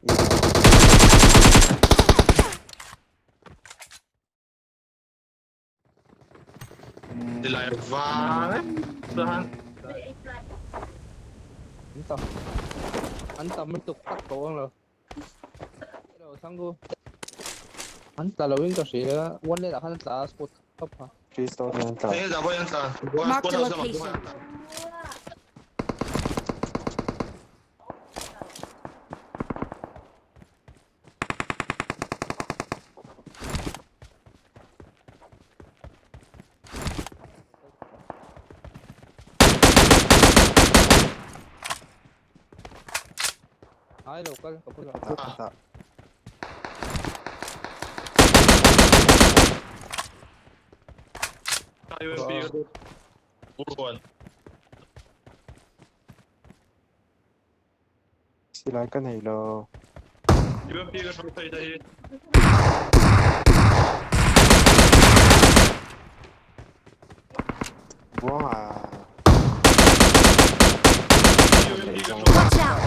Tilai vang e chuan. An tam an tam lutuk tak tawh ang lo. Hello Thlangu. An tla lo in ka hria one lane ah khan an tla a spot khap kha. Three stone an tla. Hei dah an tla. Marked a location. Ai lo kal ka bulah. Tah. UMP ka duh. Buruan. Silai ka nei lo. UMP ka tho thei daih. Buanga. UMP ka tho. Watch out!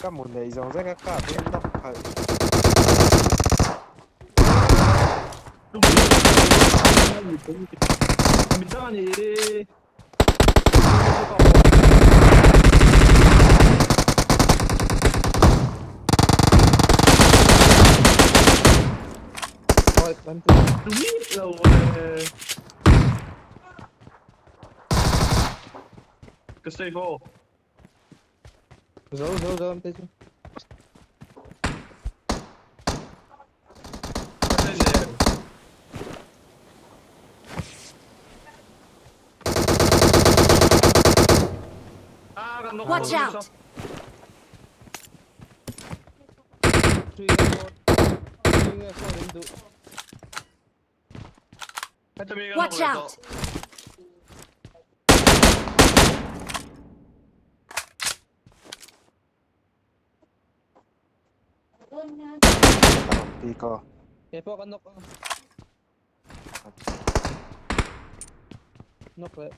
Ka mu nei zawng zek a kap in knock khalh. Midang ani. Ôi, bắn Sweet lo e. Ka safe aw. Zo zo zo em thấy chưa? Ka safe le. Ah, kan knock Watch out! Truy nghe phone. Truy nghe phone đến dụ. Watch out! Pico. Kaya po ka knock. Knock eh.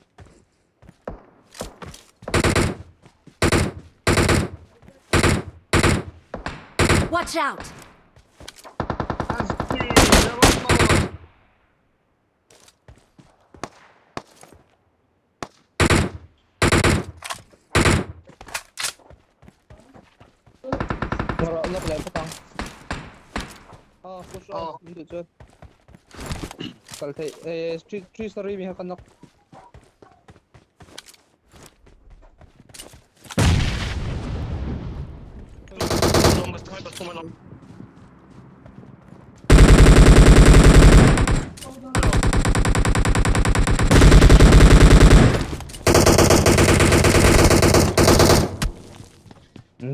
Watch out! Ngồi knock lại phát tăng. Ờ, push Ờ. on, đến dụ chưa? Kal thei eh three three story mi ha kan knock.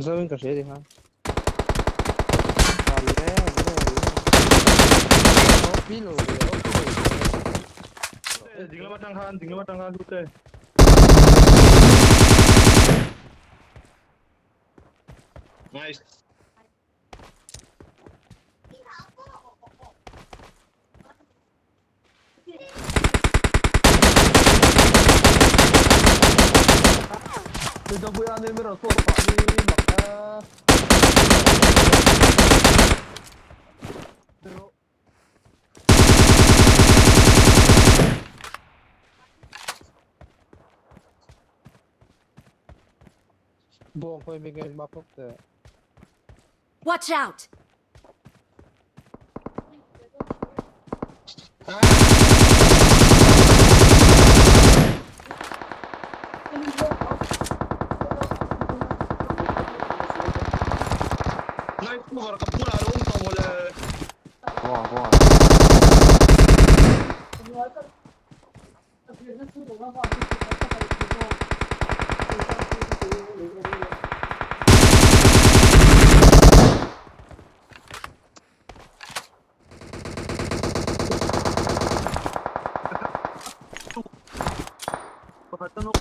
Zo in ka hria ti khan. Ale ale. Pi lo ve. Ding lama tang khan, ding lama tang khan lute. Nice. Từ trong bữa ăn nên mới rồi thua phải đi mặc Buong ko yung bigay map up there. Watch out! Nice cover, ka pula lo um tong le. Buanga buanga. Pakhat ano.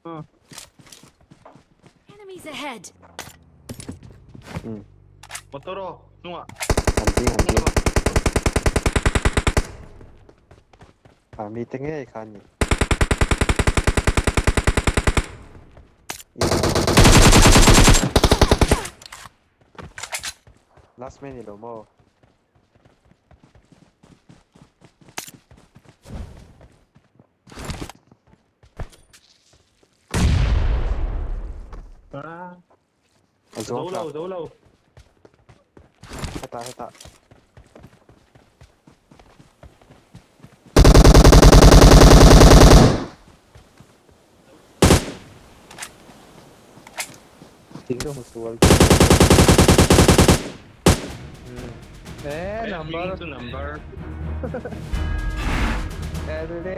Ah. Enemies ahead! Motor oh, nunga. Hàm ding hàm ding. À mi te nge khan ni. Last man ni lo maw? A Zo zawng tla. lo, zo lo. Hetah hetah. Thing ka hmu sual. Eh, number. Number. Ele.